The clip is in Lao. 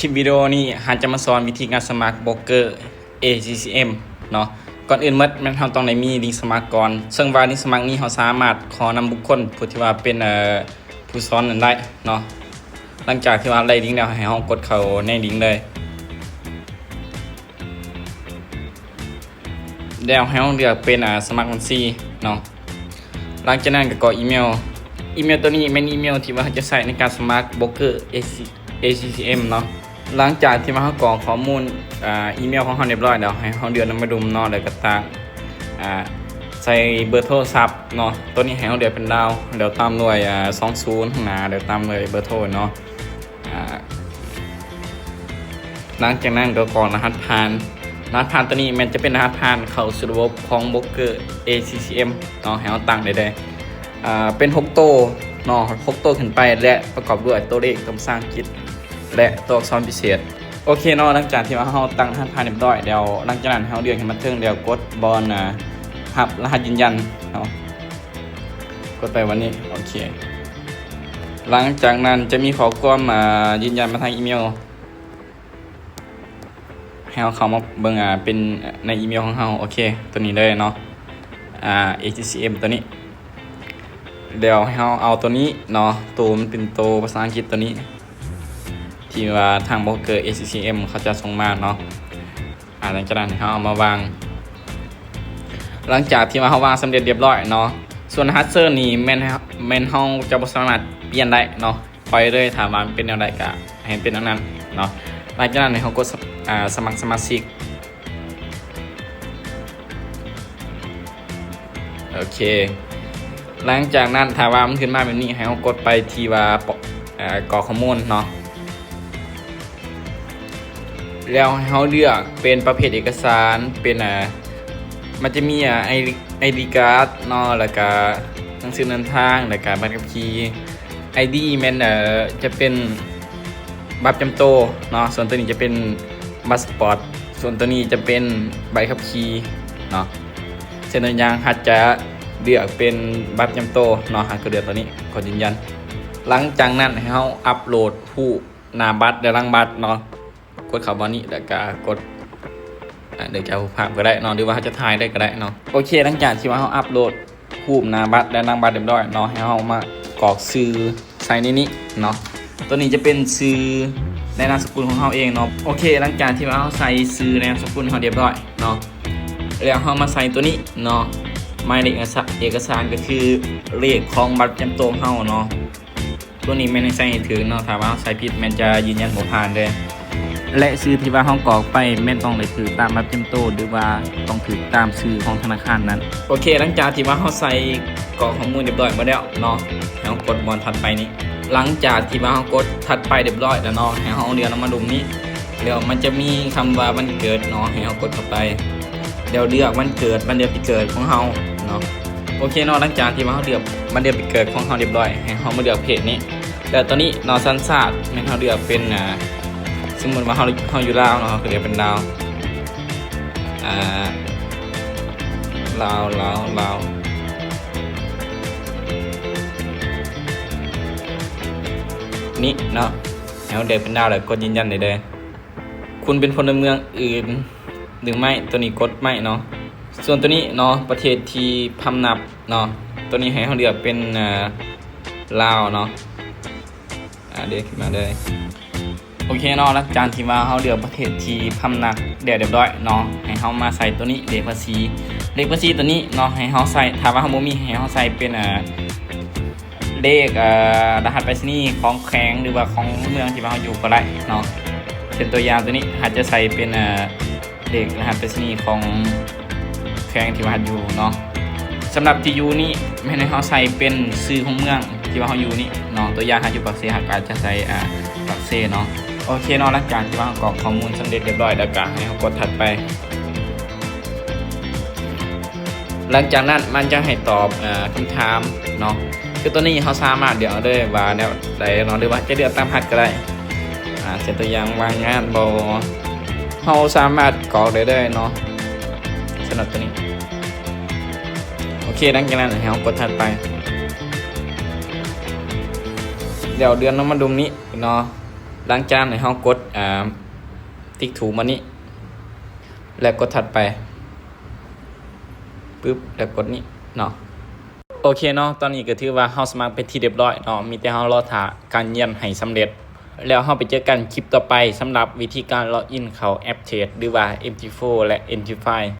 ຄລິບວິດີໂອນີ້ ເຮົາຈະມາສອນວິທີການສະໝັກໂບຣກເກີ ເອ ຊີ ຊີ ເອັມ ເນາະ. ກ່ອນອື່ນໝົດແມ່ນເຮົາຕ້ອງໄດ້ມີລິງສະໝັກກ່ອນ, ເຊິ່ງວ່າລິງສະໝັກນີ້ເຮົາສາມາດຂໍນຳບຸກຄົນຜູ້ທີ່ວ່າເປັນ ເອີ ຜູ້ສອນນັ້ນໄດ້ເນາະ. ຫຼັງຈາກທີ່ວ່າໄດ້ລິງແລ້ວ ໃຫ້ເຮົາກົດເຂົ້າໃນລິງເລີຍ. ແລ້ວໃຫ້ເຮົາເລືອກເປັນ ອາ ສະໝັກບັນຊີເນາະ. ຫຼັງຈາກນັ້ນກໍກອກອີເມວ. ອີເມວໂຕນີ້ແມ່ນອີເມວທີ່ວ່າເຮົາຈະໃຊ້ໃນການສະໝັກໂບຣກເກີ ເອ ຊີ ເອັມ ເນາະ. ຫຼັງຈາກທີ່ວ່າເຮົາກອກຂໍ້ມູນ ອາ ອີເມວຂອງເຮົາຮຽບຮ້ອຍແລ້ວ ໃຫ້ເຮົາເລືອກນຳມາດຸມເນາະ ແລ້ວກໍຕາມ ອາ ໃສ່ເບີໂທລະສັບເນາະ. ໂຕນີ້ໃຫ້ເຮົາເລືອກເປັນລາວ ແລ້ວຕາມດ້ວຍ ອາ ສອງສູນຂ້າງໜ້າ ແລ້ວຕາມດ້ວຍເບີໂທເນາະ. ອາ ຫຼັງຈາກນັ້ນກໍກອກລະຫັດຜ່ານ. ລະຫັດຜ່ານໂຕນີ້ແມ່ນຈະເປັນລະຫັດຜ່ານເຂົ້າສູ່ລະບົບຂອງໂບຣກເກີ ເອ ຊີ ຊີ ເອັມ ເນາະ, ໃຫ້ເຮົາຕັ້ງໄດ້ເລີຍ. ອາ ເປັນຫົກໂຕເນາະ, ຫົກໂຕຂຶ້ນໄປ ແລະ ປະກອບດ້ວຍຕົວເລກ ຕົວພາສາອັງກິດ ແລະ ຕົວອັກສອນພິເສດ. ໂອເຄເນາະ, ຫຼັງຈາກທີ່ວ່າເຮົາຕັ້ງລະຫັດຜ່ານຮຽບຮ້ອຍແລ້ວ, ຫຼັງຈາກນັ້ນເຮົາເລືອກຂຶ້ນມາເທິງແລ້ວ ກົດບ່ອນ ອາ ຮັບລະຫັດຢືນຢັນເນາະ. ກົດໄປບ່ອນນີ້ ໂອເຄ. ຫຼັງຈາກນັ້ນຈະມີຂໍ້ຄວາມ ອາ ຢືນຢັນມາທາງອີເມວ. ໃຫ້ເຮົາເຂົ້າມາເບິ່ງ ອາ ເປັນໃນອີເມວຂອງເຮົາ. ໂອເຄ ໂຕນີ້ເລີຍເນາະ ອາ ເອ ຈີ ຊີ ເອັມ ໂຕນີ້. ແລ້ວໃຫ້ເຮົາເອົາໂຕນີ້ເນາະ, ໂຕມັນເປັນໂຕພາສາອັງກິດໂຕນີ້ ທີ່ວ່າທາງໂບຣກເກີ ເອ ຊີ ຊີ ເອັມ ເຂົາຈະສົ່ງມາເນາະ. ອາ ຫຼັງຈາກນັ້ນໃຫ້ເຮົາເອົາມາວາງ. ຫຼັງຈາກທີ່ວ່າເຮົາວາງສຳເລັດຮຽບຮ້ອຍເນາະ, ສ່ວນລະຫັດເຊີນນີ້ແມ່ນ ແມ່ນເຮົາຈະບໍ່ສາມາດປ່ຽນໄດ້ເນາະ. ປ່ອຍເລີຍ, ຖ້າວ່າມັນເປັນແນວໃດກໍໃຫ້ມັນເປັນອັນນັ້ນເນາະ. ຫຼັງຈາກນັ້ນໃຫ້ເຮົາກົດສະ ອາ ສະໝັກສະມາຊິກ. ໂອເຄ, ຫຼັງຈາກນັ້ນຖ້າວ່າມັນຂຶ້ນມາແບບນີ້ ໃຫ້ເຮົາກົດໄປທີ່ວ່າ ອາ ກອກຂໍ້ມູນເນາະ. ແລ້ວໃຫ້ເຮົາເລືອກເປັນປະເພດເອກະສານ ເປັນ ອາ ມັນຈະມີ ອາ ໄອ ໄອດີກາດເນາະ, ແລ້ວກະໜັງສືເດີນທາງ, ແລ້ວກະໃບຂັບຂີ່. ໄອດີແມ່ນ ເອີ ຈະເປັນບັດປະຈຳໂຕເນາະ, ສ່ວນໂຕນີ້ຈະເປັນບັດສະປອດ, ສ່ວນໂຕນີ້ຈະເປັນໃບຂັບຂີ່ເນາະ. ເຊັ່ນຕົວຢ່າງ ຫາກຈະເລືອກເປັນບັດປະຈຳໂຕເນາະ, ຫາກກໍເລືອກໂຕນີ້ ກົດຢືນຢັນ. ຫຼັງຈາກນັ້ນໃຫ້ເຮົາອັບໂຫຼດຮູບໜ້າບັດ ແລະ ຫຼັງບັດເນາະ. ກົດເຂົ້າບ່ອນນີ້ ແລ້ວກະກົດ ອາ ເລືອກຈາກຮູບພາບກໍໄດ້ເນາະ ຫຼືວ່າເຮົາຈະຖ່າຍໄດ້ກໍໄດ້ເນາະ. ໂອເຄ, ຫຼັງຈາກທີ່ວ່າເຮົາອັບໂຫຼດຮູບໜ້າບັດ ແລະ ຫຼັງບັດຮຽບຮ້ອຍເນາະ, ໃຫ້ເຮົາມາກອກຊື່ໃສ່ໃນນີ້ເນາະ. ໂຕນີ້ຈະເປັນຊື່ ແລະ ນາມສະກຸນຂອງເຮົາເອງເນາະ. ໂອເຄ, ຫຼັງຈາກທີ່ວ່າເຮົາໃສ່ຊື່ ແລະ ນາມສະກຸນເຮົາຮຽບຮ້ອຍເນາະ, ແລ້ວເຮົາມາໃສ່ໂຕນີ້ເນາະ, ໝາຍເລກເອກະສານ ເອກະສານກໍຄືເລກຂອງບັດປະຈຳໂຕຂອງເຮົາເນາະ. ໂຕນີ້ແມ່ນໃຫ້ໃສ່ໃຫ້ຖືກເນາະ, ຖ້າວ່າເຮົາໃສ່ຜິດແມ່ນຈະຢືນຢັນບໍ່ຜ່ານເລີຍ. ແລະ ຊື່ທີ່ວ່າເຮົາກອກໄປແມ່ນຕ້ອງໄດ້ຖືກຕາມບັດປະຈຳໂຕ ຫຼືວ່າຕ້ອງຖືກຕາມຊື່ຂອງທະນາຄານນັ້ນ. ໂອເຄ, ຫຼັງຈາກທີ່ວ່າເຮົາໃສ່ກອກຂໍ້ມູນຮຽບຮ້ອຍໝົດແລ້ວເນາະ, ໃຫ້ເຮົາກົດບ່ອນຖັດໄປນີ້. ຫຼັງຈາກທີ່ວ່າເຮົາກົດຖັດໄປຮຽບຮ້ອຍແລ້ວເນາະ, ໃຫ້ເຮົາເລື່ອນລົງມາລຸ່ມນີ້. ແລ້ວມັນຈະມີຄຳວ່າວັນເກີດເນາະ, ໃຫ້ເຮົາກົດເຂົ້າໄປ ແລ້ວເລືອກວັນເກີດ ວັນເດືອນປີເກີດຂອງເຮົາເນາະ. ໂອເຄເນາະ, ຫຼັງຈາກທີ່ວ່າເຮົາເລືອກວັນເດືອນປີເກີດຂອງເຮົາຮຽບຮ້ອຍ, ໃຫ້ເຮົາມາເລືອກເພດນີ້. ແລ້ວຕອນນີ້ເນາະ, ສັນຊາດແມ່ນເຮົາເລືອກເປັນ ອາ ສົມມຸດວ່າເຮົາ ເຮົາຢູ່ລາວເນາະ, ເຮົາກໍເລືອກເປັນລາວ ອາ ລາວ ລາວ ລາວ ນີ້ເນາະ. ໃຫ້ເຮົາເລືອກເປັນລາວ ແລ້ວກົດຢືນຢັນໄດ້ເລີຍ. ຄຸນເປັນພົນລະເມືອງອື່ນຫຼືໄມ່? ໂຕນີ້ກົດໄມ້ເນາະ. ສ່ວນໂຕນີ້ເນາະ, ປະເທດທີ່ພຳນັບເນາະ, ໂຕນີ້ໃຫ້ເຮົາເລືອກເປັນ ອາ ລາວເນາະ. ອາ ເດ ຂຶ້ນມາເລີຍ. ໂອເຄເນາະ, ຫຼັງຈາກທີ່ວ່າເຮົາເລືອກປະເທດທີ່ພຳນັບແລ້ວຮຽບຮ້ອຍເນາະ, ໃຫ້ເຮົາມາໃສ່ໂຕນີ້ ເລກພາສີ. ເລກພາສີໂຕນີ້ເນາະ, ໃຫ້ເຮົາໃສ່ ຖ້າວ່າເຮົາບໍ່ມີ ໃຫ້ເຮົາໃສ່ເປັນ ອາ ເລກ ເອີ ລະຫັດໄປສະນີຂອງແຂວງ ຫຼືວ່າຂອງເມືອງທີ່ວ່າເຮົາຢູ່ກໍໄດ້ເນາະ. ເຊັ່ນຕົວຢ່າງໂຕນີ້ ເຮົາຈະໃສ່ເປັນ ເອີ ເລກລະຫັດໄປສະນີຂອງແຂວງທີ່ວ່າເຮົາຢູ່ເນາະ. ສຳລັບທີ່ຢູ່ນີ້ ແມ່ນໃຫ້ເຮົາໃສ່ເປັນຊື່ຂອງເມືອງທີ່ວ່າເຮົາຢູ່ນີ້ເນາະ. ຕົວຢ່າງເຮົາຢູ່ປາກເຊ ເຮົາກໍອາດຈະໃສ່ ອາ ປາກເຊເນາະ. ໂອເຄເນາະ, ຫຼັງຈາກທີ່ວ່າເຮົາກອກຂໍ້ມູນສຳເລັດຮຽບຮ້ອຍແລ້ວ ກໍໃຫ້ເຮົາກົດຖັດໄປ. ຫຼັງຈາກນັ້ນມັນຈະໃຫ້ຕອບ ເອີ ຄຳຖາມເນາະ. ຄືໂຕນີ້ເຮົາສາມາດເລືອກເອົາເລີຍວ່າແນວໃດເນາະ, ຫຼືວ່າຈະເລືອກຕາມຮັດກໍໄດ້. ອາ ເຊັ່ນຕົວຢ່າງວ່າງງານບໍ່, ເຮົາສາມາດກອກໄດ້ເລີຍເນາະ ສຳລັບໂຕນີ້. ໂອເຄ, ຫຼັງຈາກນັ້ນໃຫ້ເຮົາກົດຖັດໄປ. ແລ້ວເລື່ອນລົງມາດຸມນີ້ເນາະ. ຫຼັງຈາກນັ້ນໃຫ້ເຮົາກົດ ອ່າ tick two ໝົດນີ້ ແລ້ວກົດຖັດໄປ ປຶບ ແລ້ວກົດນີ້ເນາະ. ໂອເຄເນາະ ຕອນນີ້ກໍຖືວ່າເຮົາສະໝັກເປັນທີ່ຮຽບຮ້ອຍເນາະ ມີແຕ່ເຮົາລໍຖ້າການຢືນຢັນໃຫ້ສຳເລັດ ແລ້ວເຮົາໄປເຈີກັນຄລິບຕໍ່ໄປ ສຳລັບວິທີການ log in ເຂົ້າແອັບເທຣດ ຫຼືວ່າ MT four ແລະ MT five.